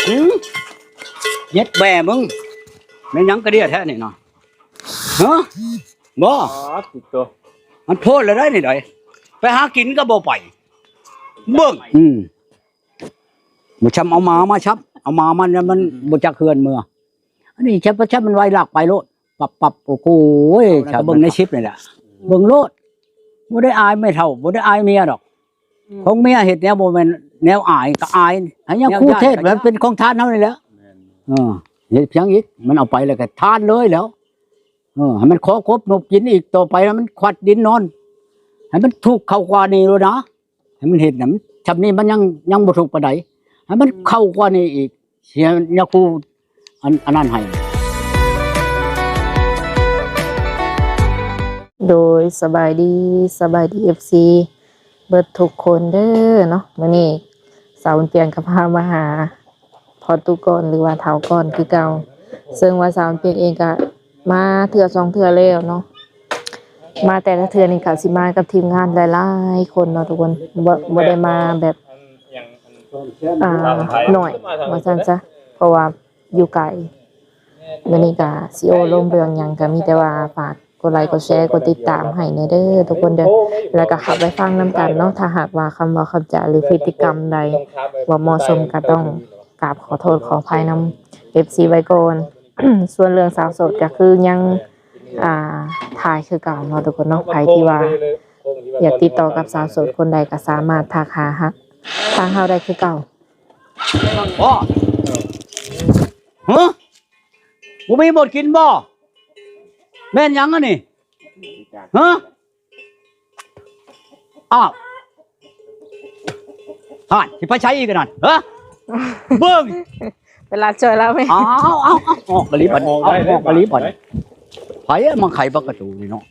ຫືມ ເຢັດແບມຶງ ແມ່ນຫຍັງກະເດຍແທ້ນີ້ນະ? ຮະ? ບໍ່ ອໍ ຕິດໂຕ ມັນໂພດແລ້ວໄດ໋ນີ້ໄດ໋ ໄປຫາກິນກໍບໍ່ໄປ ເບິ່ງ ອືມ ບໍ່ຊ່ຳເອົາໝາມາຊັບ ເອົາໝາມັນ ມັນ ອືມ ບໍ່ຈັກເຮືອນເມືອ ອັນນີ້ ແຊບ ແຊບ ມັນໄວລາກໄປໂລດ ປັບໆ ໂອ້ໂຫຍ ເອົາແລ້ວ ຖ້າເບິ່ງໃນຄລິບນີ້ແຫຼະ ເບິ່ງໂລດ ບໍ່ໄດ້ອາຍແມ່ເຖົ້າ ບໍ່ໄດ້ອາຍເມຍດອກ ອືມ ຂອງເມຍເຮັດແນວບໍ່ແມ່ນແນວອາຍກໍອາຍ ໃຫ້ຍັງ ແນວ ຄູເທດ ມັນເປັນຂອງທ່ານເຮົານີ້ແຫຼະ ແມ່ນ ເອີ ເຮັດພຽງອີກ ມັນເອົາໄປແລ້ວກໍທ່ານເລີຍແລ້ວ ເອີ ໃຫ້ມັນຂໍກົບນົບກິນອີກ ຕໍ່ໄປນະ ມັນຄວັດດິນນອນ ໃຫ້ມັນທຸກເຂົ້າກວ່ານີ້ໂລດນະ ໃຫ້ມັນເຮັດນະ ຊ່ຳນີ້ມັນຍັງ ຍັງບໍ່ທຸກປານໃດ ໃຫ້ມັນ ອືມ ເຂົ້າກວ່ານີ້ອີກ ເສຍຍາຄູ ອັນ ອັນນັ້ນໃຫ້. ໂດຍ ສະບາຍດີ ສະບາຍດີ ເອັຟຊີ ເບິດທຸກຄົນເດີເນາະ ມື້ນີ້ສາວບຸນປຽງກໍພາມາຫາພໍ່ຕູ້ກ່ອນ ຫຼືວ່າທ້າວກ່ອນຄືເກົ່າ ເຊິ່ງວ່າສາວບຸນປຽງເອງກໍມາເທື່ອສອງເທື່ອແລ້ວເນາະ ມາແຕ່ລະເທື່ອນີ້ກໍຊິມາກັບທີມງານຫຼາຍໆຄົນເນາະທຸກຄົນ ບໍ່ ບໍ່ໄດ້ມາແບບ ອ່າ ໜ້ອຍວ່າຊັ້ນຊະ ເພາະວ່າຢູ່ໄກ ມື້ນີ້ກະຊິໂອ້ລົມເລື່ອງຫຍັງ ກະມີແຕ່ວ່າຝາກກົດໄລກົດແຊ ກົດຕິດຕາມໃຫ້ແດ່ເດີທຸກຄົນເດີ ແລ້ວກະເຂົ້າໄປຟັງນຳກັນເນາະ ຖ້າຫາກວ່າຄຳເວົ້າຄຳຈາ ຫຼື ພຶດຕິກຳໃດບໍ່ເໝາະສົມ ກະຕ້ອງກາບຂໍໂທດຂໍອະໄພນຳ ເອັຟຊີ ໄວ້ກ່ອນ ສ່ວນເລື່ອງສາວໂສດກະຄືຍັງ ອ່າ ຖ່າຍຄືເກົ່າເນາະທຸກຄົນເນາະ ໃຜທີ່ວ່າຢາກຕິດຕໍ່ກັບສາວໂສດຄົນໃດກະສາມາດທັກຫາທາງເຮົາໄດ້ຄືເກົ່າ. ບໍ່ ຮະ ບໍ່ມີໝົດກິນບໍ່? ແມ່ນຫຍັງອັນນີ້? ຮະ? ອ້າວ ຫັ້ນ ຊິໄປໃສອີກອັນນັ້ນ? ຮະ? ເບິ່ງ ໄປລາດຊ່ອຍລາວແມ່. ອ້າວ ອ້າວ ອ້າວ ອອກກະລີບັດ ອອກໄດ້ ອອກກະລີບັດ. ໃຜມາໄຂປະຕູນີ້ເນາະ?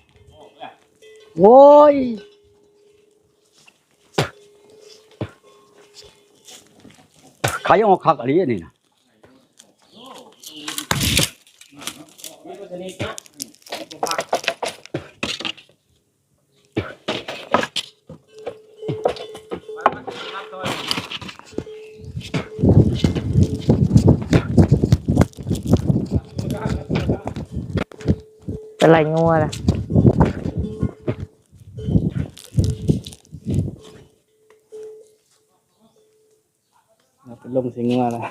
ໂອ້ຍ ໄຂອອກຄັກອີ່ຫຼີອັນນີ້ນະ. ໄປໄລ່ງົວລະ. ເອົາໄປລົງໃສ່ງົວລະ.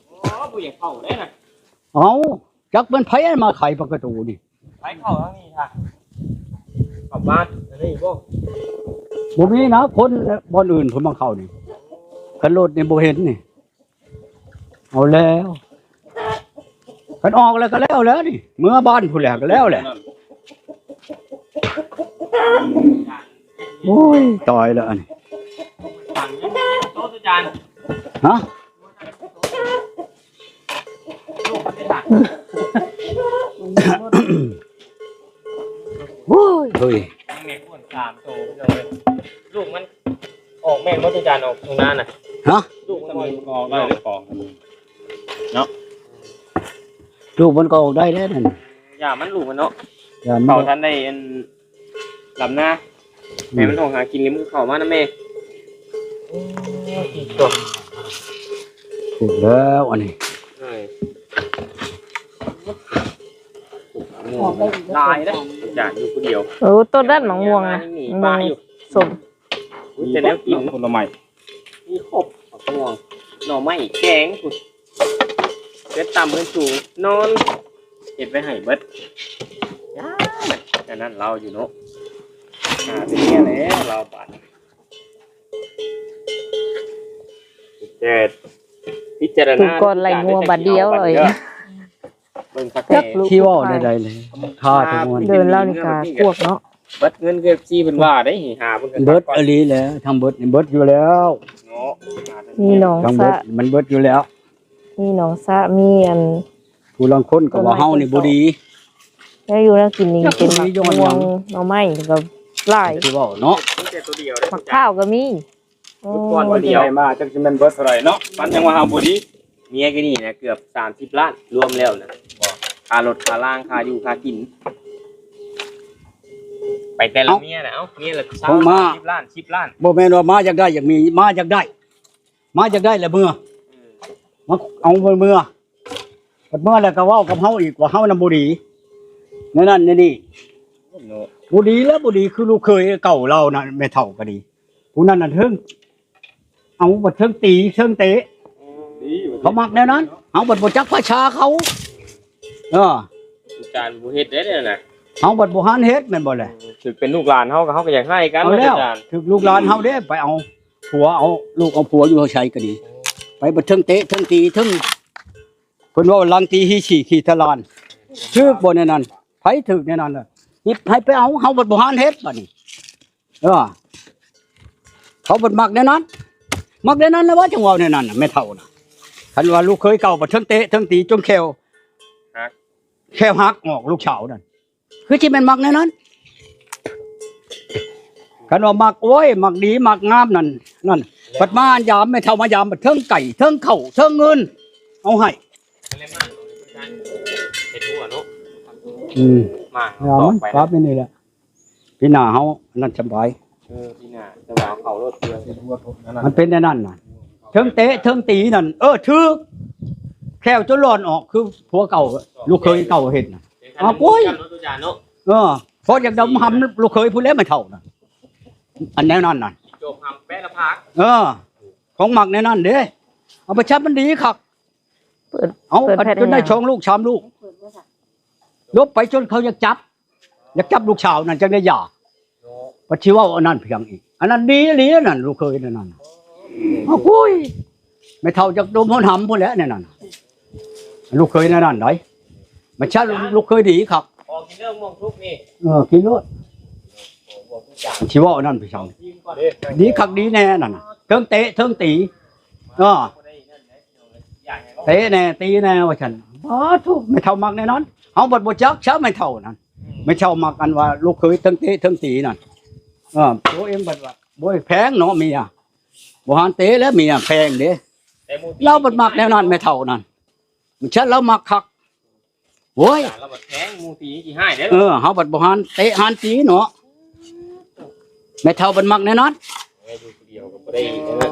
ໂອ້ ບໍ່ຢາກເຂົ້າເດ້ນະ. ເອົ້າ ຈັກແມ່ນໃຜມາໄຂປະຕູນີ້? ໃຜເຂົ້າທາງນີ້ທະ? ເຂົ້າບ້ານອັນນີ້ບໍ່? ບໍ່ມີນະ ຄົນບ່ອນອື່ນເພິ່ນມາເຂົ້ານີ້. ຄັນລົດນີ້ບໍ່ເຫັນນີ້. ເອົາແລ້ວ ຄັນອອກແລ້ວກໍແລ້ວແລ້ວນີ້ ເມືອບ້ານພຸ້ນແຫຼະ ກໍແລ້ວແຫຼະ. ໂອ້ຍ ຕາຍແລ້ວອັນນີ້. ຮະ? ໂອ້ຍ ເຮີ້ຍ ຍັງແມ່ນອ້ວນສາມໂຕ ພີ່ນ້ອງເອີຍ. ລູກມັນອອກແມ່ນບໍ່ ຕຸຈານ ອອກທົ່ງນານະ? ຮະ? ລູກມັນອອກໄດ້ຫຼືບໍ່ເນາະ? ລູກມັນກໍອອກໄດ້ແລ້ວນັ້ນ. ຢ່າມັນ ລູກມັນເນາະ. ຢ່າມັນ ເຂົາທັນໄດ້ອັນ ດຳນາ ອືມ ໃຫ້ມັນອອກຫາກິນ ແລ້ວມັນກໍເຂົ້າມານຳແມ່. ໂອ້ຍ ຖືກແລ້ວອັນນີ້. ເອີຍ ຫຼາຍເດ້ ຈານຢູ່ຜູ້ດຽວ. ໂອ້ ຕົ້ນນັ້ນໝາກມ່ວງນະ ໝາກມ່ວງສົ້ມ. ມີແຕ່ແນວກິນ ຜົນລະໄມ້ ມີຄົບ ໝາກມ່ວງ ໜໍ່ໄມ້ ແກງພຸ້ນ. ເຮັດຕຳເຮືອນສູງ ນອນ ເຮັດໄວ້ໃຫ້ເບິດ. ອັນນັ້ນລາວຢູ່ເນາະ ຫາແຕ່ເມຍແລ້ວລາວບາດນີ້. ແຕ່ພິຈາລະນາ ຖືກກ່ອນໄລ່ງົວບາດດຽວເລີຍ. ເບິ່ງຄັກແນ່ ທີ່ເວົ້າໃດໆແຫຼະ ຄ່າທັງໝົດ ເດີນລາວນີ້ກະກວກເນາະ. ເບິດເງິນ ເອັຟຊີ ເພິ່ນວ່າໄດ໋ ຫາເພິ່ນ ເບິດອີ່ຫຼີແຫຼະ ທັງເບິດນີ້ເບິດຢູ່ແລ້ວເນາະ. ມີໜອງສະ ມັນເບິດຢູ່ແລ້ວ. ມີໜອງສະ ມີອັນ ຜູ້ລາງຄົນກໍວ່າເຮົານີ້ບໍ່ດີ ແນວຢູ່ແນວກິນນີ້ເປັນໝາກມ່ວງ ໜໍ່ໄມ້ກໍຫຼາຍ ຄືເວົ້າເນາະ. ໝາກພ້າວກໍມີ. ໂອ້ ກ່ອນບໍ່ດຽວ ໄດ້ມາຈັກຊິແມ່ນເບິດເທົ່າໃດເນາະ. ມັນຍັງວ່າເຮົາບໍ່ດີ. ເມຍກໍນີ້ນະ ເກືອບສາມສິບລ້ານລວມແລ້ວນະ ຄ່າລົດ ຄ່າລາງ ຄ່າຢູ່ ຄ່າກິນ. ໄປແຕ່ລະເມຍນະ ເອົ້າ ເມຍລະຊາວ ເອົາມາ ສິບລ້ານ ສິບລ້ານ ບໍ່ແມ່ນວ່າມາຢາກໄດ້ຢາກມີ ມາຢາກໄດ້ ມາຢາກໄດ້ລະເມືອ ເອີ ມາເອົາເມືອ ບັດເມືອແລ້ວກໍເວົ້າກັບເຮົາອີກວ່າເຮົານະບໍ່ດີ ແນວນັ້ນແນວນີ້ ເນາະ ບໍ່ດີແລ້ວ ບໍ່ດີຄືລູກເຂີຍເກົ່າລາວນະ ແມ່ເຖົ້າກໍດີ ຜູ້ນັ້ນນະເທິງ ເອົາບັດເທິງຕີເທິງເຕະ ເຂົາມັກແນວນັ້ນ ເຮົາບັດບໍ່ຈັກພາສາເຂົາ ເອີ ອາຈານບໍ່ເຮັດໄດ້ແນວນັ້ນນະ ເຮົາບັດບໍ່ຫັນເຮັດແມ່ນບໍ່ແຫຼະ ຖືກເປັນລູກຫຼານເຮົາກໍ ເຮົາກໍຢາກໃຫ້ກັນ ເອົາແລ້ວ ອາຈານ ຖືກລູກຫຼານເຮົາເດ້ ໄປເອົາຜົວເອົາລູກເອົາຜົວຢູ່ໃສກໍດີ ໄປບັດເທິງເຕະເທິງຕີເທິງ ເພິ່ນເວົ້າຫຼັງຕີຮີສີຂີ່ທະລານ ຖືກບໍ່ແນວນັ້ນ ໃຜຖືກແນວນັ້ນລະ ໃຫ້ໄປເອົາ ເຮົາບັດບໍ່ຫັນເຮັດບັດນີ້ ເອີ ເຂົາເພິ່ນມັກແນວນັ້ນ ມັກແນວນັ້ນແລ້ວວ່າ ຈັ່ງເວົ້າແນວນັ້ນນະ ແມ່ເຖົ້ານະ ຄັນວ່າລູກເຂີຍເກົ່າບັດເທິງເຕະເທິງຕີຈົນແຂ້ວຫັກ ແຂ້ວຫັກອອກ ລູກສາວນັ້ນ ຄືຊິແມ່ນມັກແນວນັ້ນ ຄັນວ່າມັກ ໂອ້ຍ ມັກດີມັກງາມນັ້ນ ນັ້ນ ບັດມາຢາມ ແມ່ເຖົ້າມາຢາມ ບັດເທິງໄກ່ເທິງເຂົ້າເທິງເງິນ ເອົາໃຫ້ ເຮັດຫົວເນາະ ອືມ ມາ ຢາມມັນ ໄປ ປັບໄວ້ນີ້ແຫຼະ ປີໜ້າເຮົາອັນນັ້ນສະບາຍ ເອີ ປີໜ້າ ແຕ່ວ່າເອົາເຂົ້າໂລດເທື່ອ ມັນເປັນແນວນັ້ນນະ ເທິງເຕະເທິງຕີນັ້ນ ເອີ ຖືກ ແຂ້ວຈົນຫຼອນອອກ ຄືຜົວເກົ່າ ລູກເຂີຍເກົ່າເຮັດນະ ເອົາໂອ້ຍ ເອີ ພໍຢາກດົມຫຳລູກເຂີຍພຸ້ນແຫຼະ ແມ່ເຖົ້ານະ ອັນແນວນັ້ນນະ ໂຈກຫຳແປະລະພາກ ເອີ ຂອງມັກແນວນັ້ນເດ້ ເອົາໄປຊັບມັນດີຄັກ ເອົາ ເປີດ ເອົາ ເປີດ ອັນ ແຜ່ນ ຈົນໄດ້ ໃຫ້ຫຍັງ ສອງລູກ ສາມລູກ ຫຼົບໄປຈົນເຂົາຢາກຈັບ ຢາກຈັບລູກສາວນັ້ນ ຈັ່ງໄດ້ຫຍ່າ ເນາະ ປະຊິເວົ້າອັນນັ້ນພຽງອີກ ອັນນັ້ນດີອີ່ຫຼີ ອັນນັ້ນລູກເຂີຍນັ້ນນະ ໂອ້ຍ ແມ່ເຖົ້າຈັກດົມຫົວຫຳພຸ້ນແຫຼະແນວນັ້ນ ລູກເຂີຍແນວນັ້ນໃດ ມັນຊະ ເອີ ລູກເຂີຍດີຄັກ ອອກກິນເລື່ອງມ່ວງທຸກນີ້ ເອີ ກິນໂລດ ຊິເວົ້າອັນນັ້ນໄປຊັ້ນ ດີຄັກດີແນ່ນັ້ນນະ ເທິງເຕະເທິງຕີ ເອີ ເຕະແນ່ຕີແນ່ວ່າຊັ້ນ ບາດໂທ້ ແມ່ເຖົ້າມັກແນວນັ້ນ ເຮົາບັດບໍ່ຈັກຊະແມ່ເຖົ້ານັ້ນ ອືມ ແມ່ເຖົ້າມັກອັນວ່າລູກເຂີຍເທິງເຕະເທິງຕີນັ້ນ ເອີ ໂຕເອງບັດວ່າ ໂອ້ຍ ແພງເນາະເມຍ ບໍ່ຫັນເຕະແລ້ວເມຍແພງເດ້ ແຕ່ໝູ່ຕີ ລາວບັດມັກແນວນັ້ນແມ່ເຖົ້ານັ້ນ ມັນຊະລາວມັກຄັກ ໂອ້ຍ ລາວບັດແພງ ໝູ່ຕີຂີ້ຮ້າຍເດ້ ເອີ ເຮົາບັດບໍ່ຫັນເຕະຫັນຕີເນາະ ແມ່ເຖົ້າບັດມັກແນວນັ້ນ ເອີ ຢູ່ຜູ້ດຽວກໍບໍ່ໄດ້ອີກນະ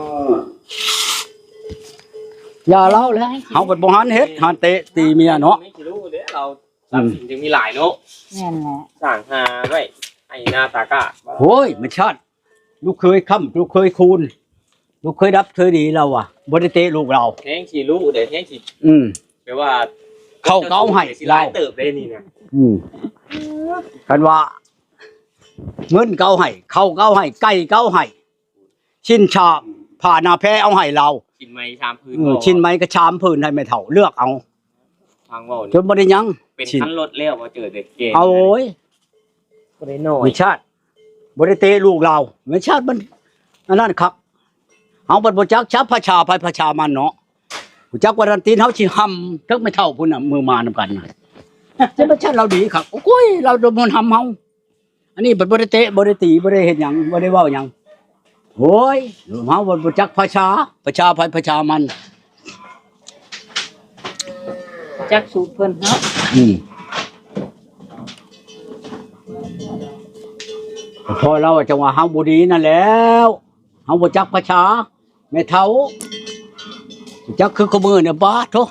ຢ່າລາວແຫຼະ ເຮົາບັດບໍ່ຫັນເຮັດ ຫັນເຕະຕີເມຍເນາະ ໄມ່ຊິຮູ້ເດ້ລາວ ອືມ ຊັບສິນຈຶ່ງມີຫຼາຍເນາະ ແມ່ນແຫຼະ ສ້າງຫາໄວ້ໃຫ້ໜ້າຕາກ້າ ໂອ້ຍ ມັນຊາດ ລູກເຂີຍຄ້ຳ ລູກເຂີຍຄູນ ລູກເຂີຍດັບເຂີຍດີລາວວ່າ ບໍ່ໄດ້ເຕະລູກລາວ ແຮງຊິຮູ້ເດ້ ແຮງຊິ ອືມ ແປວ່າ ເຂົ້າກໍເອົາໃຫ້ລາວ ເຕີບເດ້ນີ້ນະ ອືມ ຄັນວ່າ ເງິນກໍເອົາໃຫ້ ເຂົ້າກໍເອົາໃຫ້ ໄກ່ກໍເອົາໃຫ້ ຊິນຊາ ຜ້າໜ້າແພເອົາໃຫ້ລາວ ຊິນໄໝສາມຜືນ ເອີ ບໍ່ ຊິນໄໝກໍສາມຜືນໃຫ້ແມ່ເຖົ້າເລືອກເອົາ ຟັງເວົ້ານີ້ ຈົນບໍ່ໄດ້ຫຍັງ ເປັນຄັນລົດແລ້ວບໍ່ເຈີແຕ່ແກ່ ໂອ້ຍ ບໍ່ໄດ້ນ້ອຍ ແມ່ຊາດ ບໍ່ໄດ້ເຕະລູກລາວ ແມ່ຊາດມັນອັນນັ້ນຄັກ ເຮົາບັດບໍ່ຈັກຈັບພາສາໃຜພາສາມັນເນາະ ຮູ້ຈັກວ່ານັ້ນຕີນເຮົາຊິຫຳເຖິງແມ່ເຖົ້າພຸ້ນນະ ມື້ມານຳກັນນະ ແຕ່ແມ່ຊາດລາວດີຄັກ ໂອ້ຍ ລາວດົມຫົວຫຳເຮົາ ອັນນີ້ເພິ່ນບໍ່ໄດ້ເຕະ ບໍ່ໄດ້ຕີ ບໍ່ໄດ້ເຮັດຫຍັງ ບໍ່ໄດ້ເວົ້າຫຍັງ ໂອ້ຍ ເຮົາບໍ່ ບໍ່ຈັກພາສາ ພາສາໃຜພາສາມັນ ຈັກສູດເພິ່ນເນາະ ອືມ ພໍລາວຈັ່ງວ່າເຮົາບໍ່ດີນັ້ນແຫຼ້ວ ເຮົາບໍ່ຈັກພາສາ ແມ່ເຖົ້າ ຈັກຄືຄູ່ມື້ນີ້ ບາດໂທ້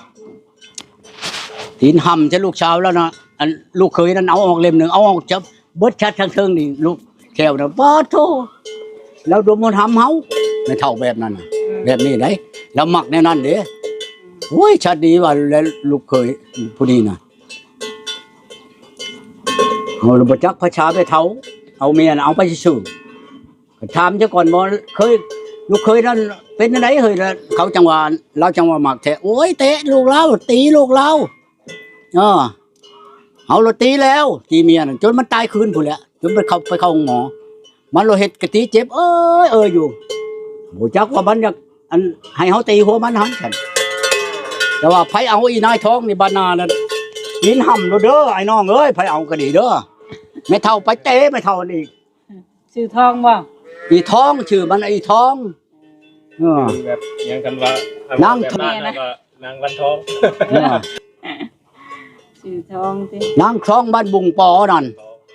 ຕີນຫຳຈະລູກສາວແລ້ວນະ ອັນລູກເຂີຍນັ້ນເອົາອອກເຫຼັ້ມໜຶ່ງ ເອົາອອກຈະເບິດຊະທາງເທິງນີ້ ລູກແຂ້ວນະ ບາດໂທ້ ລາວດົມຫົວຫຳເຮົາ ແມ່ເຖົ້າແບບນັ້ນນະ ອືມ ແບບນີ້ໃດ ລາວມັກແນວນັ້ນເດ້ ໂອ້ຍ ຊາດດີວ່າແລ້ວລູກເຂີຍຜູ້ນີ້ນະ ເຮົາລະບໍ່ຈັກພາສາແມ່ເຖົ້າ ເອົາເມຍນະ ເອົາໄປຊື່ໆ ກໍຖາມຊະກ່ອນວ່າເຄີຍ ລູກເຂີຍນັ້ນເປັນຈັ່ງໃດເຮີ້ຍ ລະເຂົາຈັ່ງວ່າ ລາວຈັ່ງວ່າມັກແທ້ ໂອ້ຍ ເຕະລູກລາວ ຕີລູກລາວ ເອີ ເຮົາລະຕີແລ້ວ ຕີເມຍນັ້ນ ຈົນມັນຕາຍຄືນພຸ້ນແຫຼະ ຈົນໄປເຂົ້າ ໄປເຂົ້າໂຮງໝໍ ມັນລະເຮັດກະຕີເຈັບ ເອີຍເອີຍຢູ່ ບໍ່ຈັກວ່າມັນຢາກ ອັນ ໃຫ້ເຮົາຕີຫົວມັນຫັ້ນຊັ້ນ ແຕ່ວ່າໃຜເອົາອີນາຍທອງນີ້ບາດໜ້ານັ້ນ ຕີນຫຳໂລດເດີ ອ້າຍນ້ອງເອີຍ ໃຜເອົາກໍດີເດີ ແມ່ເຖົ້າໄປເຕະແມ່ເຖົ້ານີ້ ຊື່ທອງບໍ່? ອີທອງ ຊື່ມັນອີທອງ ເອີ ແບບຫຍັງກັນວ່າ ນາງ ແບບບ້ານເຮົາກໍນາງວັນທອງ ເອີ ຊື່ທອງຕິ ນາງທອງບ້ານບຸງປໍນັ້ນ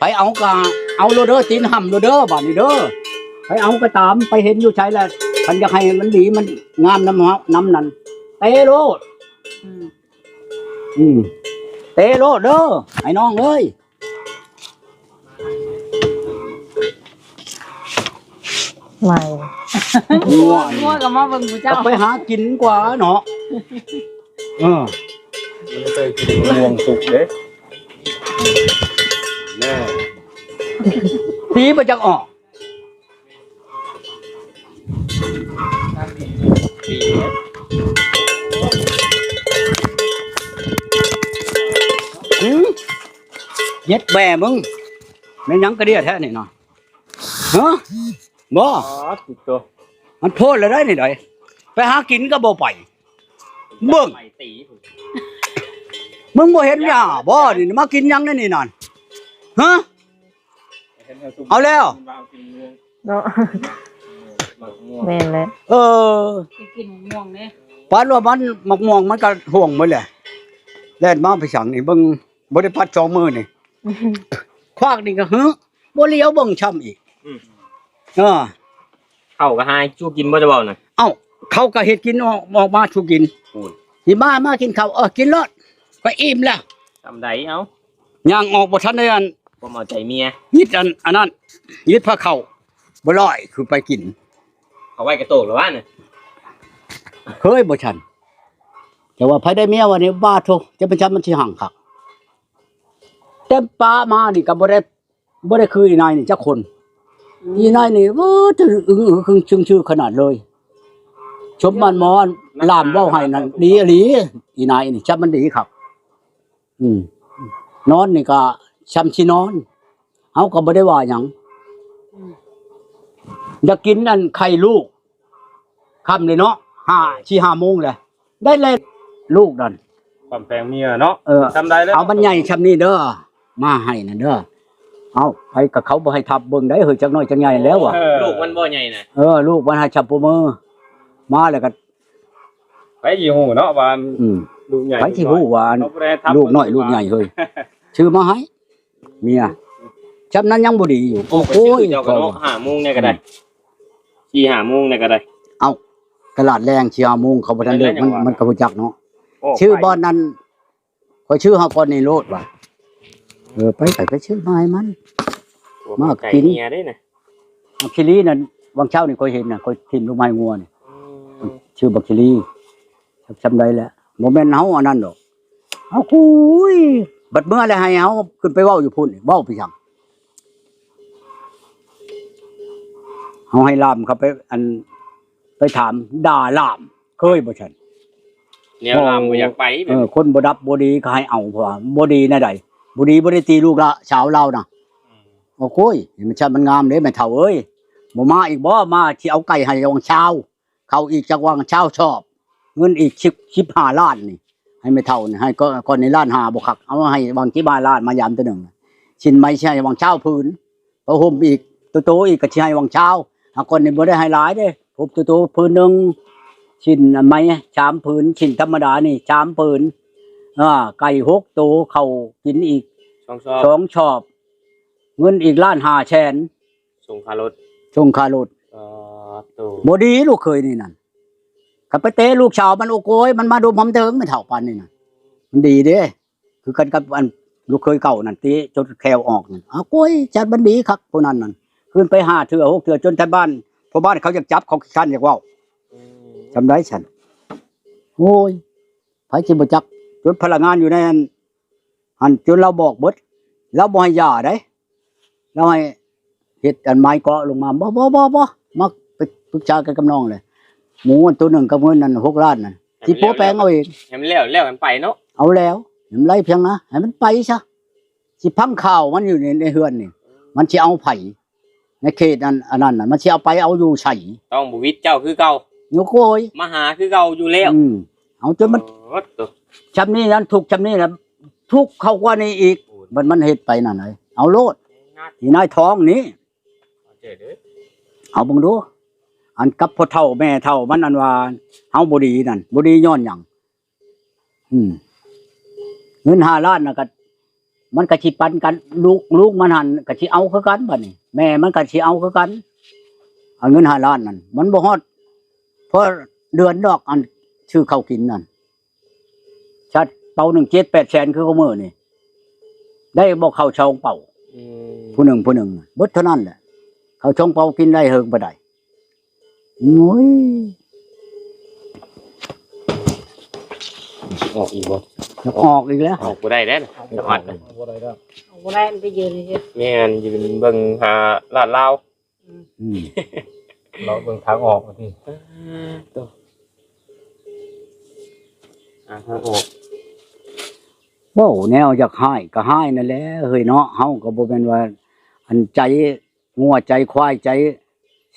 ໄປເອົາກະ ເອົາໂລດເດີ ຕີນຫ້ຳໂລດເດີ ບາດນີ້ເດີ. ໃຜເອົາກໍຕາມ ໄປເຫັນຢູ່ໃສລະ ຄັນຢາກໃຫ້ມັນດີມັນງາມນຳເຮົາ ນຳນັ້ນ ເຕະໂລດ. ອືມ ອືມ ເຕະໂລດເດີ ໄອ້ນ້ອງເອີຍ. ໃໝ່ ງົວ ງົວກໍມາເບິ່ງຜູ້ເຈົ້າ ກໍໄປຫາກິນກວ່າເນາະ. ເອີ ມັນໄປກິນມະມ່ວງສຸກເດ້ ແນ່ ສີບໍ່ຈັກອອກ. ຫື ເຢັດແບມຶງ ແມ່ນຫຍັງກະເດຍແທ້ນີ້ນະ? ຮະ ບໍ່ ອໍ ຕິດໂຕ ມັນໂພດແລ້ວໄດ໋ນີ້ໃດ໋ ໄປຫາກິນກໍບໍ່ໄປ ເບິ່ງ ໄປຕີພຸ້ນ ມຶງບໍ່ເຫັນຫຍ້າບໍ່ນີ້ ມາກິນຫຍັງໃນນີ້ນັ້ນ? ຮະ ເອົາແລ້ວ ເນາະ ແມ່ນແຫຼະ ເອີ ໄປກິນໝາກມ່ວງເດ້ ປານວ່າມັນ ໝາກມ່ວງມັນກໍຮ່ວງໝົດແຫຼະ ແລ່ນມາໄປສັງນີ້ ເບິ່ງ ບໍ່ໄດ້ປັດສອງມື້ນີ້ ຄວາກນີ້ກໍຫື ບໍ່ຫຼຽວເບິ່ງຊ້ຳອີກ ອືມ ເອີ ເຂົ້າກໍຫາສູ່ກິນບໍ່ ຈະເວົ້ານະ ເອົ້າ ເຂົາກໍເຮັດກິນອອກ ອອກມາສູ່ກິນ ໂອ້ຍ ຊິມາ ມາກິນເຂົ້າ ເອີ ກິນໂລດ ຂ້ອຍອີ່ມແລ້ວ ສ່ຳໃດ ເອົ້າ ຍ່າງອອກບໍ່ທັນໄດ້ອັນ ຄວາມເອົາໃຈເມຍ ຍິດອັນ ອັນນັ້ນ ຍິດພາເຂົ້າ ບໍ່ລອຍຄືໄປກິນ ເອົາໄວ້ກະໂຕກແລ້ວວະນະ ເຄີຍບໍ່ຊັ້ນ ແຕ່ວ່າໃຜໄດ້ເມຍວ່ານີ້ ບາດໂທ ຈະເປັນຊັ້ນມັນຊິຮັ່ງຄັກ ແຕ່ປາມານີ້ກໍບໍ່ໄດ້ ບໍ່ໄດ້ຄືອີນາຍນີ້ຈັກຄົນ ອືມ ອີນາຍນີ້ ໂອ້ ອຶງອຶງຊຶງຊຶຂະໜາດເລີຍ ສົມມັນໝໍລາມເວົ້າໃຫ້ນັ້ນ ດີອີ່ຫຼີ ອີນາຍນີ້ ຈຳມັນດີຄັກ ອືມ ນອນນີ້ກໍຊ່ຳຊິນອນ ເຮົາກໍບໍ່ໄດ້ວ່າຫຍັງ ອືມ ຢາກກິນອັນໄຂ່ລູກ ຄ່ຳເລີຍເນາະ ຫ້າ ສີ່ຫ້າໂມງແລ້ວ ໄດ້ແລ້ວລູກນັ້ນ ຄວາມແພງເມຍເນາະ ເອີ ຊ່ຳໃດແລ້ວ ເອົາມັນໃຫຍ່ຊ່ຳນີ້ເດີ ມາໃຫ້ນັ້ນເດີ ເອົາ ໄປກັບເຂົາບໍ່ໃຫ້ທັບເບິ່ງໄດ໋ ເຮີຍ ຈັກໜ້ອຍຈັກໃຫຍ່ແລ້ວວ່າ ເອີ ລູກມັນບໍ່ໃຫຍ່ນະ ເອີ ລູກມັນໃຫ້ຊ່ຳຜູ້ມື ມາແລ້ວກໍ ໃຜຊິຮູ້ເນາະວ່າ ອືມ ລູກໃຫຍ່ ໃຜຊິຮູ້ວ່າ ລູກນ້ອຍລູກໃຫຍ່ເຮີຍ ຊື້ມາໃຫ້ ເມຍ ຊ່ຳນັ້ນຍັງບໍ່ດີຢູ່ ໂອ້ຍ ເຈົ້າກໍເນາະ ຫ້າໂມງແດ່ກໍໄດ້ ອືມ ສີ່ຫ້າໂມງແດ່ກໍໄດ້ ເອົ້າ ຕະຫຼາດແລງສີ່ຫ້າໂມງ ເຂົາບໍ່ທັນເລີກ ມັນ ມັນກໍຮູ້ຈັກເນາະ ຊື້ບ່ອນນັ້ນ ຂ້ອຍຊື້ເຮົາກ່ອນນີ້ໂລດວ່າ ເອີ ໄປ ໄປ ໄປຊື້ມາໃຫ້ມັນ ມາກິນ ເມຍເດ້ນະ ໝາກຄີລີນັ້ນ ຫວ່າງເຊົ້ານີ້ຂ້ອຍເຫັນນະ ຂ້ອຍຖິ້ມລົງມາໃຫ້ງົວນີ້ ອືມ ຊື້ໝາກຄີລີ ຊ່ຳໃດແຫຼະ ບໍ່ແມ່ນເຮົາອັນນັ້ນດອກ ເຮົາຄຸຍ ບັດເມື່ອແລ້ວໃຫ້ເຮົາຂຶ້ນໄປເວົ້າຢູ່ພຸ້ນ ເວົ້າໄປຫຍັງ ເຮົາໃຫ້ລາມເຂົາໄປ ອັນ ໄປຖາມດ່າລາມ ເຄີຍບໍ່ຊັ້ນ? ແນວລາມບໍ່ຢາກໄປ ເອີ ຄົນບໍ່ດັບບໍ່ດີກໍໃຫ້ເອົາ ເພາະວ່າບໍ່ດີແນວໃດ ບໍ່ດີບໍ່ໄດ້ຕີລູກລະສາວລາວນະ ອືມ ໂອ້ໂກຍ ມັນຊະ ມັນງາມເດ້ແມ່ເຖົ້າເອີຍ ບໍ່ມາອີກບໍ່? ມາຊິເອົາໄກ່ໃຫ້ວັງຊາວ ເຂົ້າອີກຈັກວັງຊາວຊອບ ເງິນອີກສິບ ສິບຫ້າລ້ານນີ້ ໃຫ້ແມ່ເຖົ້ານີ້ ໃຫ້ກ້ອນ ກ້ອນນີ້ລ້ານຫ້າບໍ່ຄັກ ເອົາໃຫ້ວັງສິບຫ້າລ້ານມາຢາມເທື່ອໜຶ່ງ ສິ້ນໄໝຊິໃຫ້ວັງຊາວຜືນ ຜ້າຫົ່ມອີກ ໂຕໆອີກກໍຊິໃຫ້ວັງຊາວ ຫາກກ່ອນນີ້ບໍ່ໄດ້ໃຫ້ຫຼາຍເດ້ ຫົບໂຕໆຜືນໜຶ່ງ ສິ້ນໄໝສາມຜືນ ສິ້ນທຳມະດານີ້ສາມຜືນ ອາ ໄກ່ຫົກໂຕ ເຂົ້າກິນອີກສອງຊອບ ສອງຊອບ ເງິນອີກລ້ານຫ້າແສນ ສົ່ງຄ່າລົດ ສົ່ງຄ່າລົດ ອໍ ໂຕ ບໍ່ດີລູກເຂີຍນີ້ນັ້ນ ກໍໄປເຕະລູກສາວມັນ ໂອ້ໂກຍ ມັນມາດົມຫອມເຖິງ ແມ່ເຖົ້າປານນີ້ນະ ມັນດີເດ້ ຄືກັນກັບອັນລູກເຂີຍເກົ່ານັ້ນ ເຕະຈົນແຂ້ວອອກນັ້ນ ອ້າວ ໂກຍ ຈັດມັນດີຄັກຜູ້ນັ້ນນັ້ນ ຄືນໄປຫ້າເທື່ອຫົກເທື່ອ ຈົນໄທບ້ານ ພໍ່ບ້ານເຂົາຢາກຈັບ ເຂົາຂີ້ຄ້ານຢາກເວົ້າ ອືມ ຊ່ຳໃດຊັ້ນ ໂອ້ຍ ໃຜຊິບໍ່ຈັກ ຈົນພະນັກງານຢູ່ໃນອັນ ຫັ້ນ ຈົນລາວບອກເບິດ ລາວບໍ່ໃຫ້ຢາເດ້ ລາວໃຫ້ເຮັດອັນໄມ້ເກາະລົງມາ ບໍ່ ບໍ່ ບໍ່ ບໍ່ ມາປຶກສາກັນກັບນ້ອງເລີຍ ໝູອັນໂຕໜຶ່ງກັບເງິນນັ້ນຫົກລ້ານນັ້ນ ໃຫ້ມັນ ຊິປົວແປງເອົາເອງ ໃຫ້ມັນແລ້ວ ແລ້ວກັນໄປເນາະ ເອົາແລ້ວ ໃຫ້ມັນໄຫຼພຽງນະ ໃຫ້ມັນໄປຊະ ຊິພັງຂ່າວມັນຢູ່ໃນ ໃນເຮືອນນີ້ ມັນຊິເອົາໃຜ ໃນເຂດນັ້ນ ອັນນັ້ນນະ ມັນຊິເອົາໄປເອົາຢູ່ໃສ ຕ້ອງບໍ່ວິດເຈົ້າຄືເກົ່າ ໂອ້ໂກຍ ມາຫາຄືເກົ່າຢູ່ແລ້ວ ອືມ ເອົາຈົນມັນ ໂອ້ໂຕ ຊ່ຳນີ້ນັ້ນ ທຸກຊ່ຳນີ້ລະ ທຸກເຂົ້າກວ່ານີ້ອີກ ໂອ້ຍ ມັນ ມັນເຮັດໄປນັ້ນໃດ ເອົາໂລດ ອີນາຍທອງນີ້ ເອົາເດີ ເອົາເບິ່ງດູ ອັນກັບພໍ່ເຖົ້າແມ່ເຖົ້າມັນ ອັນວ່າເຮົາບໍ່ດີນັ້ນ ບໍ່ດີຍ້ອນຫຍັງ? ອືມ ເງິນຫ້າລ້ານນະ ກໍ ມັນກໍຊິປັນກັນ ລູກ ລູກມັນຫັ້ນກໍຊິເອົາຄືກັນ ບັດນີ້ແມ່ມັນກໍຊິເອົາຄືກັນ. ອັນເງິນຫ້າລ້ານນັ້ນ ມັນບໍ່ຮອດພໍເດືອນດອກ ອັນຊື້ເຂົ້າກິນນັ້ນ. ຊັດເປົາໜຶ່ງ ເຈັດແປດແສນ ຄືຄຸມື້ນີ້ ໄດ້ບໍ່ເຂົ້າສອງເປົາ. ອືມ ຜູ້ໜຶ່ງ ຜູ້ໜຶ່ງ ເບິດເທົ່ານັ້ນແຫຼະ. ເຂົ້າສອງເປົາກິນໄດ້ເຫິງປານໃດ? ໂອ້ຍ ອອກອີກບໍ່? ຢາກອອກອີກແລ້ວ. ອອກບໍ່ໄດ້ແລ້ວ ຈະອັດ ອອກບໍ່ໄດ້ແລ້ວ. ອອກບໍ່ໄດ້ ມັນໄປຢືນຊື່. ແມ່ນ ຢືນເບິ່ງຫາລາດລາວ. ອືມ ອືມ ເລາະເບິ່ງທາງອອກວ່າຕິ. ເອີ ໂຕ ຫາທາງອອກ. ເວົ້າແນວຢາກຮ້າຍກໍຮ້າຍນັ້ນແຫຼະເຮີ້ຍເນາະ. ເຮົາກໍບໍ່ແມ່ນວ່າ ອັນໃຈງົວໃຈຄວາຍ ໃຈ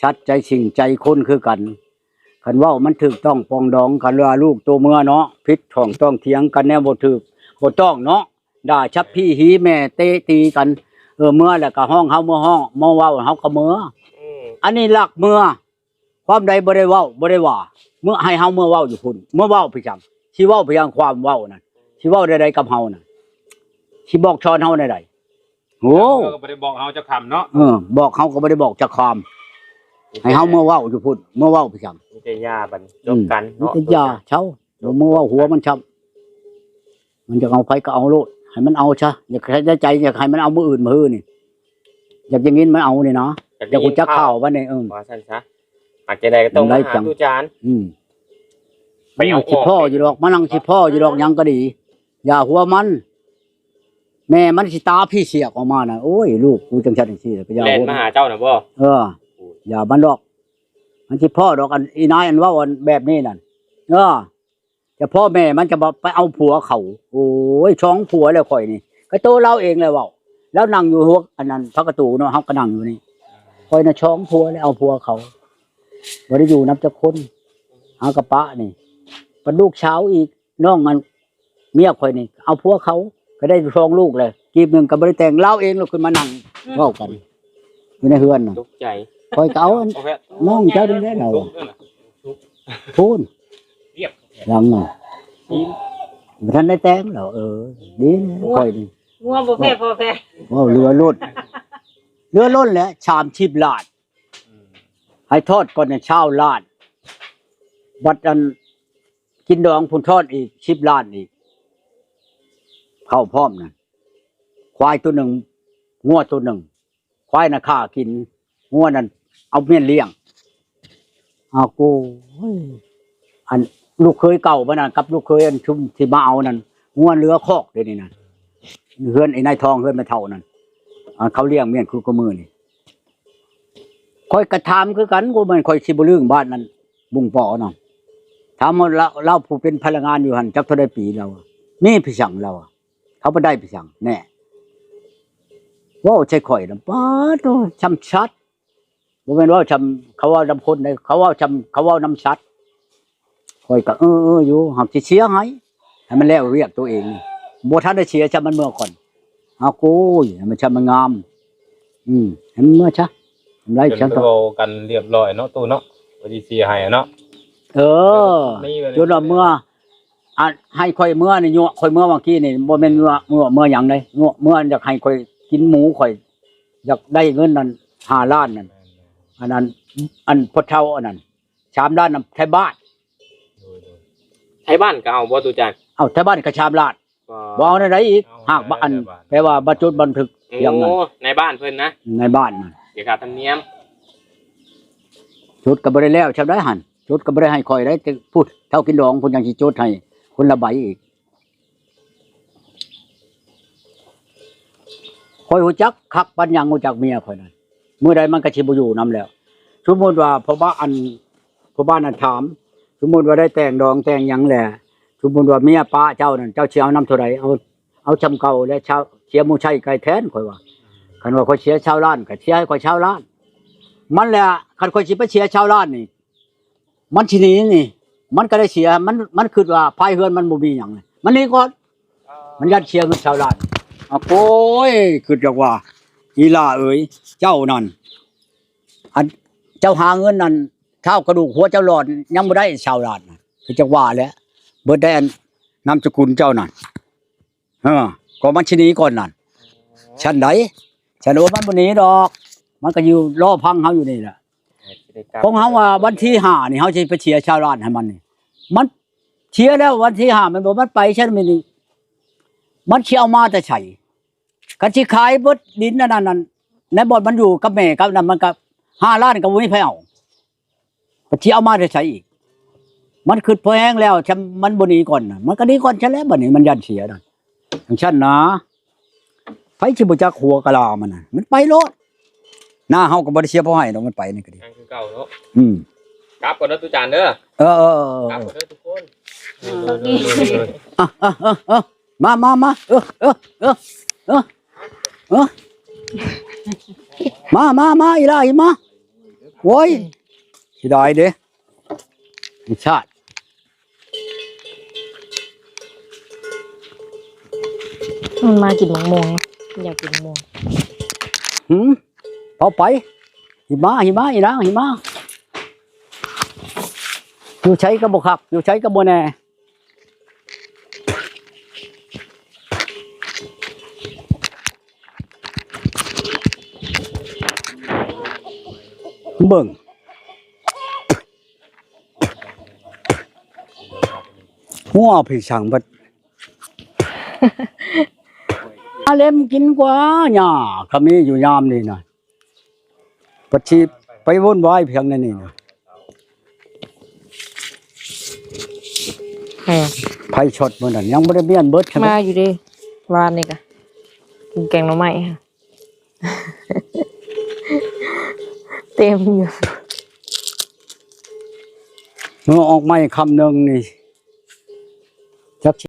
ສັດໃຈສິ່ງໃຈຄົນຄືກັນ. ຄັນເວົ້າມັນຖືກຕ້ອງປອງດອງກັນ ວ່າລູກໂຕເມືອເນາະ ຜິດຕ້ອງຕ້ອງຖຽງກັນແນວບໍ່ຖືກບໍ່ຕ້ອງເນາະ. ດ່າສັບພີຮີແມ່ເຕະຕີກັນ. ເອີ ເມືອແລ້ວກໍຮ້ອງເຮົາເມືອຮ້ອງ ເມືອເວົ້າເຮົາກໍເມືອ. ອືມ ອັນນີ້ລັກເມືອ. ຄວາມໃດບໍ່ໄດ້ເວົ້າ ບໍ່ໄດ້ວ່າ ເມືອໃຫ້ເຮົາເມືອເວົ້າຢູ່ພຸ້ນ. ເມືອເວົ້າໄປຫຍັງ? ຊິເວົ້າໄປຫຍັງຄວາມເວົ້ານັ້ນ? ຊິເວົ້າແນວໃດກັບເຮົານັ້ນ? ຊິບອກສອນເຮົາແນວໃດ? ໂອ້ ເຮົາກໍບໍ່ໄດ້ບອກເຮົາຈັກຄຳເນາະ. ເອີ ບອກເຮົາກໍບໍ່ໄດ້ບອກຈັກຄຳ. ໃຫ້ເຮົາເມືອເວົ້າຢູ່ພຸ້ນ ເມືອເວົ້າໄປຫຍັງ? ມີແຕ່ຢ່າບັດນີ້ ອືມ ຈົບກັນເນາະ. ມີແຕ່ຢ່າ ເຊົາ ບໍ່ເມືອເວົ້າຫົວມັນຊ້ຳ. ມັນຢາກເອົາໃຜກໍເອົາໂລດ ໃຫ້ມັນເອົາຊະ. ຢາກໃຫ້ໃນໃຈ ຢາກໃຫ້ມັນເອົາມື້ອື່ນມື້ຮືນີ້ ຢາກຢ່າງນີ້ມັນເອົານີ້ນະ. ຢາກຮູ້ຈັກຂ່າວບັດນີ້. ເອີ ວ່າຊັ້ນຊະ. ຫາກຈັ່ງໃດກໍຕ້ອງມາຫາຕູ້ຈານ. ອືມ ໄປເອົາ ຊິພໍ້ຢູ່ດອກ ມານັ່ງຊິພໍ້ຢູ່ດອກ. ຫຍັງກໍດີ ຢ່າຫົວມັນ. ແມ່ມັນຊິຕາຜີສຽກອອກມານະ. ໂອ້ຍ ລູກກູຈັ່ງຊັ້ນຈັ່ງຊີ້ ກໍຢ່າ ແລ່ນມາຫາເຈົ້ານະບໍ່? ເອີ ຢ່າມັນດອກ. ມັນຊິພໍ້ດອກ ອັນອີນາຍອັນເວົ້າອັນແບບນີ້ນັ້ນ. ເອີ ຈະພໍ່ແມ່ມັນຈະບໍ່ໄປເອົາຜົວເຂົາ. ໂອ້ຍ ສອງຜົວແລ້ວຂ້ອຍນີ້ ກໍໂຕລາວເອງແຫຼະເວົ້າ. ລາວນັ່ງຢູ່ຫົວອັນນັ້ນ ພັກກະຕູເນາະ ເຮົາກໍນັ່ງຢູ່ນີ້. ຂ້ອຍນະສອງຜົວແລ້ວ ເອົາຜົວເຂົາ ບໍ່ໄດ້ຢູ່ນຳຈັກຄົນ. ຫາກະປະນີ້ ບັດລູກສາວອີກ ນ້ອງອັນເມຍຂ້ອຍນີ້ ເອົາຜົວເຂົາ ກໍໄດ້ສອງລູກແລ້ວ. ກີບໜຶ່ງກໍບໍ່ໄດ້ແຕ່ງ ລາວເອງລະຂຶ້ນມານັ່ງ ອືມ ເວົ້າກັນຢູ່ໃນເຮືອນນະ. ຕົກໃຈ. ຂ້ອຍກໍເອົາອັນ ນ້ອງເຈົ້ານີ້ແຫຼະລາວ. ພຸ້ນ ຫຼັງນັ້ນ ບໍ່ທັນໄດ້ແຕ່ງລາວ. ເອີ ດີແລ້ວຂ້ອຍນີ້ ງົວບໍ່ແພ້ພໍ່ແພ້. ເວົ້າເຫຼືອລົ້ນ ເຫຼືອລົ້ນແຫຼະ ສາມສິບລ້ານ. ໃຫ້ທອດກ່ອນນະ ຊາວລ້ານ. ບັດອັນກິນດອງພຸ້ນ ທອດອີກສິບລ້ານອີກ. ເຂົ້າພ້ອມນັ້ນ ຄວາຍໂຕໜຶ່ງ ງົວໂຕໜຶ່ງ. ຄວາຍນະຂ້າກິນ ງົວນັ້ນເອົາເມຍລ້ຽງ. ອ້າວ ໂອ້ຍ ອັນລູກເຂີຍເກົ່າມັນນັ້ນ ກັບລູກເຂີຍອັນຊຸມທີ່ມາເອົານັ້ນ ງົວເຫຼືອຄອກເດນີ້ນະ. ເຮືອນໄອ້ນາຍທອງ ເຮືອນແມ່ເຖົ້ານັ້ນ ອັນເຂົາລ້ຽງເມຍຄືຄູ່ມື້ນີ້. ຂ້ອຍກໍຖາມຄືກັນ ບໍ່ແມ່ນຂ້ອຍຊິບໍ່ລືມບ້ານນັ້ນ ບຸງປໍນະ. ຖາມວ່າລາວ ລາວຜູ້ເປັນພະນັກງານຢູ່ຫັ້ນ ຈັກເທົ່າໃດປີລາວ ມີໄປສັງລາວ ເຂົາບໍ່ໄດ້ໄປສັງແນ່. ເວົ້າໃສ່ຂ້ອຍນະ ປາດໂທ້ ຊ່ຳຊັດ. ບໍ່ແມ່ນເວົ້າຊ່ຳເຂົາເວົ້ານຳຄົນໃດ ເຂົາເວົ້າຊ່ຳ ເຂົາເວົ້ານຳສັດ. ຂ້ອຍກໍເອີໆຢູ່ ຫາກຊິເສຍໃຫ້ ໃຫ້ມັນແລ້ວວຽກໂຕເອງ. ບໍ່ທັນໄດ້ເສຍຊ້ຳ ມັນເມືອກ່ອນ. ເອົາ ໂອ້ຍ ໃຫ້ມັນຊ້ຳມັນງາມ. ອືມ ໃຫ້ມັນເມືອຊະ ທຳລາຍ ເພິ່ນ ຊັ້ນ ເວົ້າກັນລຽບລ້ອຍເນາະ ຕູ້ເນາະ ວ່າຊິເສຍໃຫ້ເນາະ. ເອີ ຈົນວ່າເມືອ ອັນໃຫ້ຂ້ອຍເມືອນີ້ ຍົວະຂ້ອຍເມືອຫວ່າງກີ້ນີ້ ບໍ່ແມ່ນຍົວະ ຍົວະເມືອຫຍັງເດ້ ຍົວະເມືອຢາກໃຫ້ຂ້ອຍກິນໝູ ຂ້ອຍຢາກໄດ້ເງິນນັ້ນຫ້າລ້ານນັ້ນ. ອັນນັ້ນ ອັນພໍ່ເຖົ້າອັນນັ້ນ ສາມລ້ານນຳໄທບ້ານ. ໂດຍໆ ໄທບ້ານກໍເອົາບໍ່ ຕູ້ຈານ? ເອົາ ໄທບ້ານກໍສາມລ້ານ. ບໍ່ ບໍ່ເອົາແນວໃດອີກ ເອົາ ຫາກວ່າອັນ ແປວ່າບໍ່ຈົດບັນທຶກ ໂອ້ ຫຍັງນັ້ນ ໃນບ້ານເພິ່ນນະ ໃນບ້ານນັ້ນ ເສຍຄ່າທຳນຽມ. ຈົດກໍບໍ່ໄດ້ແລ້ວຊ່ຳໃດຫັ້ນ ຈົດກໍບໍ່ໄດ້ໃຫ້ຂ້ອຍໄດ້ ແຕ່ຜູ້ເຖົ້າກິນດອງ ເພິ່ນຍັງຊິຈົດໃຫ້ຄົນລະໃບອີກ. ຂ້ອຍຮູ້ຈັກຄັກປານຫຍັງ ຮູ້ຈັກເມຍຂ້ອຍນັ້ນ ມື້ໃດມັນກໍຊິບໍ່ຢູ່ນຳແລ້ວ. ສົມມຸດວ່າພໍ່ບ້ານ ອັນ ພໍ່ບ້ານນັ້ນຖາມ ສົມມຸດວ່າໄດ້ແຕ່ງດອງແຕ່ງຫຍັງແລ້ວ ສົມມຸດວ່າເມຍປະເຈົ້ານັ້ນ ເຈົ້າຊິເອົານຳເທົ່າໃດ? ເອົາ ເອົາຊ່ຳເກົ່າແລະ ຊາວ ເສຍໝູ່ໄຊໄກ່ແທນ ຂ້ອຍວ່າ. ຄັນວ່າຂ້ອຍເສຍຊາວລ້ານ ກໍເສຍໃຫ້ຂ້ອຍຊາວລ້ານ. ມັນແຫຼະ ຄັນຂ້ອຍຊິໄປເສຍຊາວລ້ານນີ້ ມັນຊິໜີນີ້ ມັນກໍໄດ້ເສຍ ມັນ ມັນຄິດວ່າພາຍເຮືອນມັນບໍ່ມີຫຍັງ ມັນໜີກ່ອນ ມັນຢ້ານເສຍເງິນຊາວລ້ານ. ອາ ໂອ້ຍ ຄິດຈັກວ່າ ອີຫຼ້າເອີຍ ເຈົ້ານັ້ນ ອັນເຈົ້າຫາເງິນນັ້ນ ທ້າວກະດູກຫົວເຈົ້າຫຼອນ ຍັງບໍ່ໄດ້ຊາວລ້ານ ຄືຈັກວ່າແຫຼະ ເບິດໄດ້ອັນນາມສະກຸນເຈົ້ານັ້ນ. ເອີ ກໍມັນຊິໜີກ່ອນນັ້ນ ຊັ້ນໃດ? ຊັ້ນໂອ ມັນບໍ່ໜີດອກ ມັນກໍຢູ່ລໍຟັງເຮົາຢູ່ນີ້ແຫຼະ. ຂອງເຮົາວ່າວັນທີຫ້ານີ້ ເຮົາຊິໄປເສຍຊາວລ້ານໃຫ້ມັນນີ້ ມັນເສຍແລ້ວວັນທີຫ້າ ແມ່ນບໍ່? ມັນໄປຊັ້ນມື້ນີ້ ມັນຊິເອົາມາແຕ່ໃສ? ຄັນຊິຂາຍເບິດດິນອັນນັ້ນນັ້ນ ໃນບ່ອນມັນຢູ່ກັບແມ່ກັບນັ້ນ ມັນກໍຫ້າລ້ານກໍບໍ່ມີໃຜເອົາ ມັນຊິເອົາມາແຕ່ໃສອີກ? ມັນຄຶດພໍແຮງແລ້ວ ຊຳມັນບໍ່ໜີກ່ອນນະ ມັນກໍໜີກ່ອນຊັ້ນແຫຼະ. ບັດນີ້ມັນຢ້ານເສຍນັ້ນ ຈັ່ງຊັ້ນນະ ໃຜຊິບໍ່ຈັກຫົວກະລາມັນນະ ມັນໄປໂລດ. ໜ້າເຮົາກໍບໍ່ໄດ້ເສຍເພາະໃຫ້ດອກ ມັນໄປນີ້ກໍດີ ຍັງຄືເກົ່າເນາະ. ອືມ ກັບກ່ອນເດີຕູ້ຈານເດີ. ເອີໆໆໆ ກັບກ່ອນເດີທຸກຄົນ. ເອີ ມາ ມາ ມາ ເອີ ເອີ ເອີ ເອີ ເອີ ມາ ມາ ມາ ອີຫຼ້າ ອີມາ. ໂອ້ຍ ເສຍດາຍເດ້ ໄອ້ຊາດ. ມັນມາກິນໝາກມ່ວງ ຢາກກິນມ່ວງ. ຫືມ ເອົາໄປ ຫິມາ ຫິມາ ອີນາງ ຫິມາ. ຢູ່ໃສກໍບໍ່ຄັກ ຢູ່ໃສກໍບໍ່ແນ່. ເບິ່ງ ຫົວພີ່ຊ່າງເບິດ ອາເລັມກິນກວ່າຫຍ້າ ກໍມີຢູ່ຍາມນີ້ນະ. ປະຊິໄປວຸ່ນວາຍພຽງໃນນີ້ນະ. ເອີ ໄຟຊັອດມື້ນັ້ນຍັງບໍ່ໄດ້ມ້ຽນເບິດ. ມາຢູ່ເດ້ ວານນີ້ກະ ກິນແກງໜໍ່ໄມ້ ເຕັມຢູ່. ເມື່ອອອກໃໝ່ຄຳໜຶ່ງນີ້